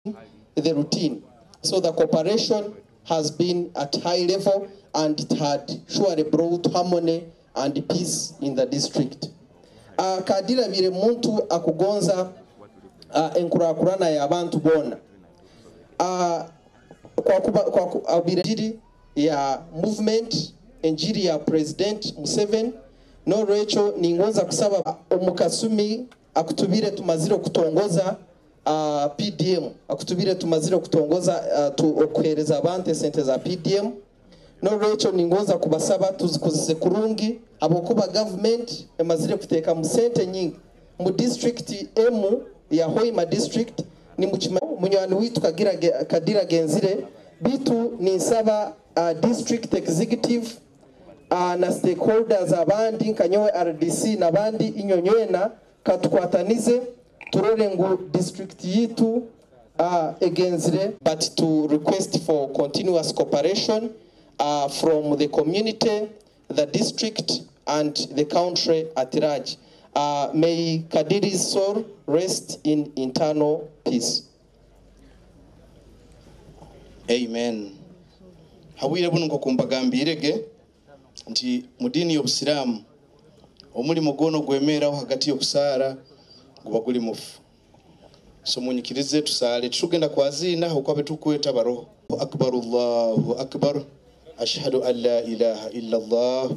The routine. So the cooperation has been at high level and it had surely brought harmony and peace in the district. Kadira bire muntu akugonza enkurakurana ya abantu bona. Kwa enjiri ya movement, enjiri ya President Museveni, no recho ningonza kusaba omukasumi akutubire tumazire kutongoza PDM, akutubire tumazire kutongoza okuhereza abantu sente za PDM. No recho ningonza kubasaba tuzikozese kurungi abokuba government emazire kuteka mu sente nyingi mu district emu ya Hoima district ni munywani witu Kadira Genzire bitu ninsaba district executive na stakeholders abandi nkanyowe RDC nabandi inyonywena katukwatanize turore ngu district yitu egenzire, but to request for continuous cooperation from the community, the district and the country at large. May Kadiri's soul rest in eternal peace. Amen. Hawire buno nkokumbagambirege nti mu dini y'Obusiraamu omulimu gwono gwemeraho hagati y'okusaara guba guli mufu. So munyikirize tusaale, tugenda kwazina okwabe tukweta baroho. Akbar, Allahu akbar, ashhadu an la ilaha illa Allah,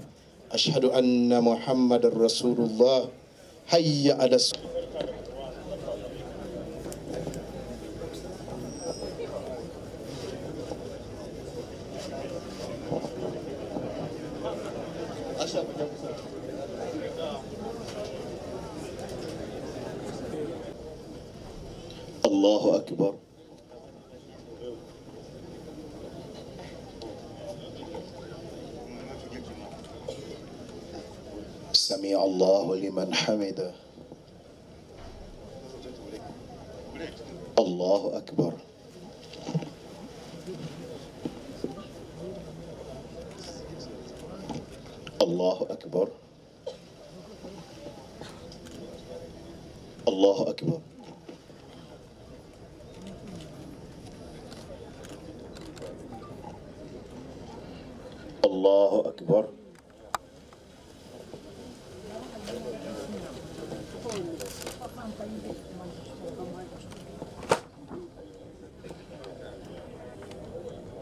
ashhadu anna Muhammadar Rasulullah, hayya ala Allahu akbar. Sami Allahu liman hamida. Allahu akbar. Allahu akbar. Allahu akbar. Allahu akbar.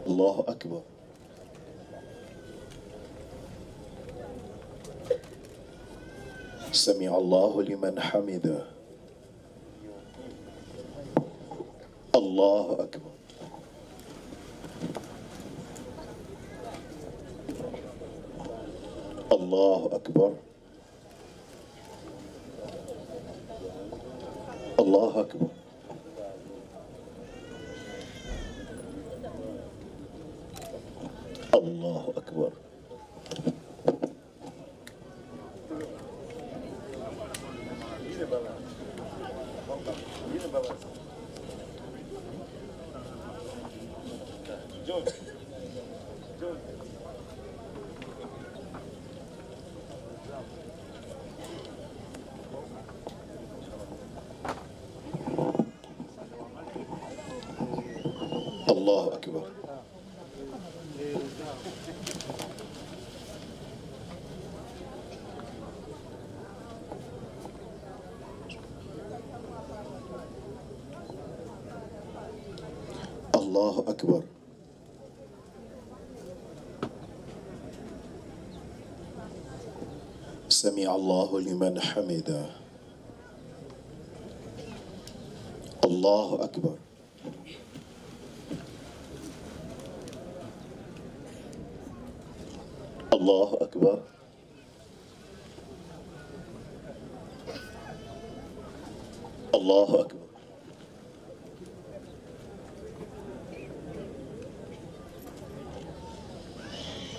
Allahu akbar. Sami Allahu liman hamida. Allahu akbar. Allahu akbar. Allahu akbar. Allahu akbar. Allahu akbar. Allahu akbar. Sami Allahu liman hamida. Allahu akbar. Allahu akbar. Allahu akbar.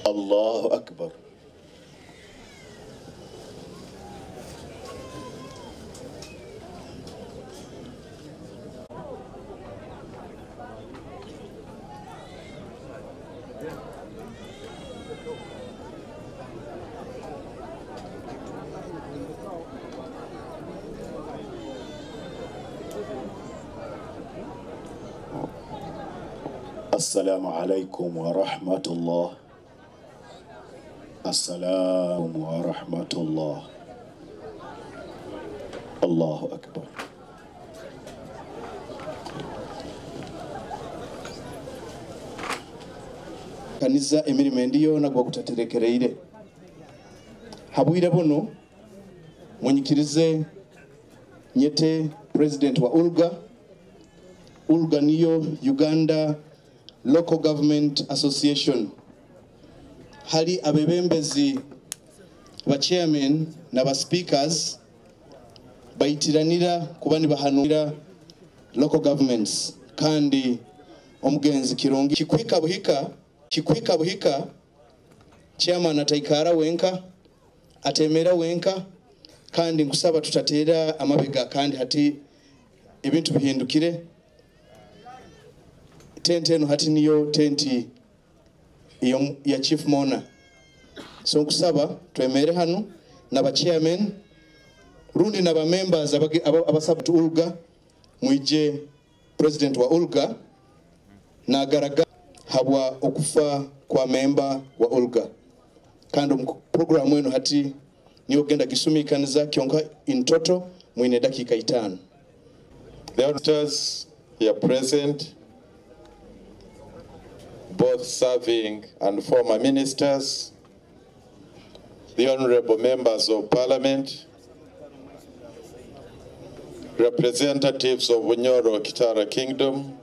Allahu akbar. Assalamu alaikum wa rahmatullah. Assalamu wa rahmatullah. Allahu akbar. Kaniza emirimo endi yoona gwakutaterekereire. Habwire buno munyikirize nyete president wa ULGA. ULGA niyo Uganda Local Government Association. Hali abebembezi ba chairman na ba speakers baitiranira kuba nibahanura local governments, kandi omugenzi Kirungi kikwika buhika chairman ataikara wenka, atemera wenka, kandi nkusaba tutatera amabega, kandi hati ebintu bihindukire. Tenti eno hati niyo tenti ya chief mourner. So nkusaba twemere hano na ba chairman rundi na ba members abasaba ULGA, mwije president wa ULGA na garaga habwa okufa kwa member wa ULGA. Kandi program eno hati niyo genda gisumikaniza kyonka in total mwine dakika 5. The auditors here present, both serving and former ministers, the honorable members of parliament, representatives of Bunyoro Kitara Kingdom,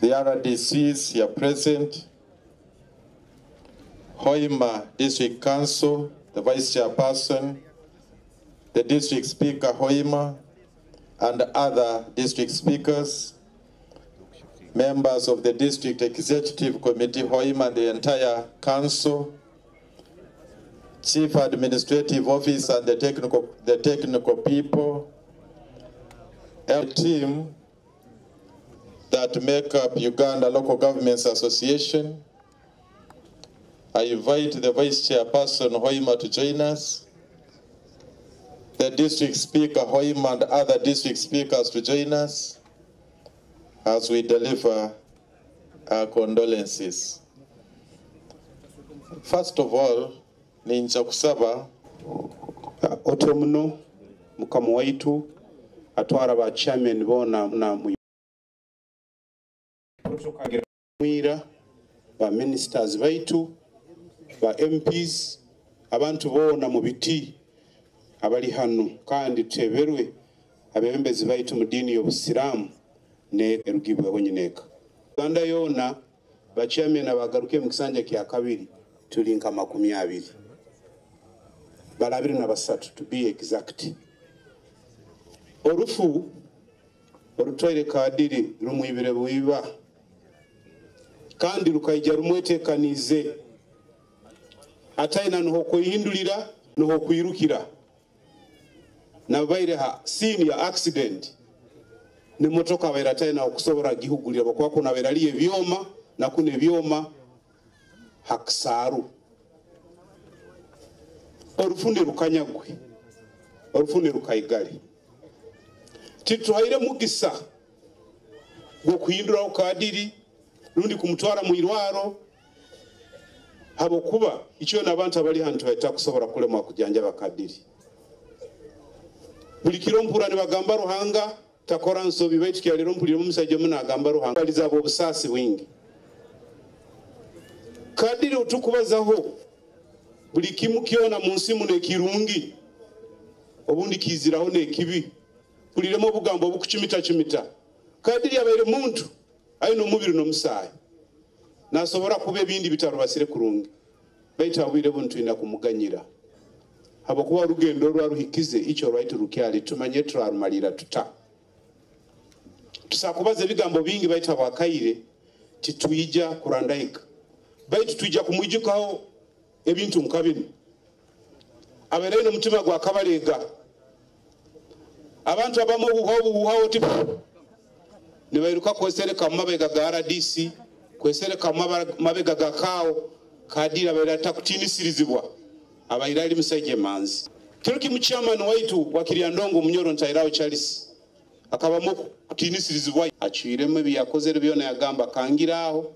the RDCs here present, Hoima District Council, the Vice Chairperson, the District Speaker Hoima, and other district speakers, members of the District Executive Committee Hoima and the entire council, Chief Administrative Officer and the technical people, a team that make up Uganda Local Governments Association. I invite the Vice Chairperson Hoima to join us, the District Speaker Hoima and other district speakers to join us as we deliver our condolences. First of all, ninja kusaba otomuno mukama waitu atwara ba chairman bona na mwira ba ministers baitu ba MPs abantu bona mu biti abali hano, kandi tuteberwe abebembezi baitu mu dini y'Obusiraamu ne erugibweho nyineka. Uganda yona ba chairman abagaruke mu kisanja kya kabiri tuli nka 20 balabiri na basatu to be exact. Orufu orutwaire kadiri rumwibire buiba kandi rukaija rumwetekanize ataina nuho kuhindulira nuho kuirukira nabaire ha scene ya accident ni motoka baira ataina okusobora gihugulira bakwako naberaliye byoma na kune byoma hakisaru. Orufundi rukanyagwe, orufundi rukaigali. Tituhaire mugisa gwo kuhindura kadiri rundi kumutwara mu irwaro habo kuba icyo nabantu abali hantu batakusobora kulemwa kujanja bakadiri. Buli kiro mpura ne bagamba Ruhanga takora nsobi baitu kyalero mpulira omusajja muno agamba Ruhanga balizabo obusasi bwingi. Kadiri utukubazaho buli kimu kyona mu nsi muno ekirungi obundi kiziraho n'ekibi kuliremo obugambo obukuchumita chumita. Kadiri abaire muntu aino omubiri n'omusaayi nasobora kuba ebindi bitarubasire kurungi baitu abwire buntu ina kumuganyira habokuba orugendo rwaruhikize icho rwaitu rukyali tumanye turarumalira tuta tusakubaza ebigambo bingi baitu abakaire tituija kurandaika baitu tuija kumwijukaho ebintu nkabino abereine omutima gwa kabalega abantu abamu obuhuhawo tipu nibairuka kwesereka mu mabega ga RDC kwesereka mu mabega ga kao kadira abaira takutinisirizibwa abaira ali musajja manzi. Kiruki mu chairman waitu wa Kiryandongo Munyoro Ntairao Charles akabamu Kutinisirizibwa acwiremu ebi yakozere byona yagamba kangiraho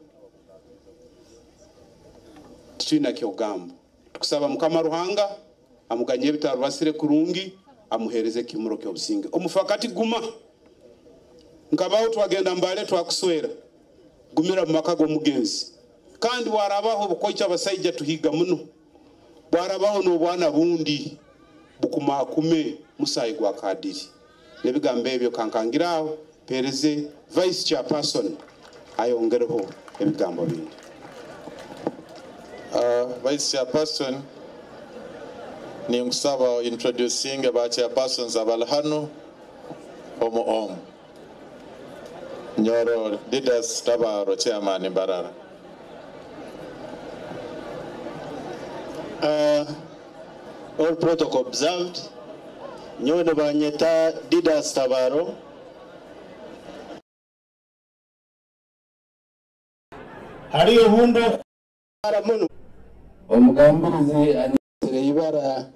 titwina kyogamba. Tukusaba Mukama Ruhanga amuganye ebitarubasire kurungi, amuhereze ekimuro ky'obusinge. Omufakati guma nkabaho twagenda mbale twakuswera gumira mu maka g'omugenzi. Kandi bwarabaho bukoicha abasaija tuhiga muno, bwarabaho n'obwana bundi bukumakume musayi gwa kadiri. N'ebigambo ebyo kankangiraho pereze vice chairperson ayongereho ebigambo bindi. Vice chairperson, ninkusaba introducing ba chairpersons abali hano omu omu. Nyoro Didas Tabaro, chairman Mbarara. All protocol observed. Nyowe banyeta Didas Tabaro. Hariyo hundo muno. Omugambirizi anyesere ibara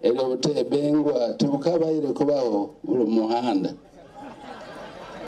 ery'obutebengwa tibukabaire kubaho buli muhanda.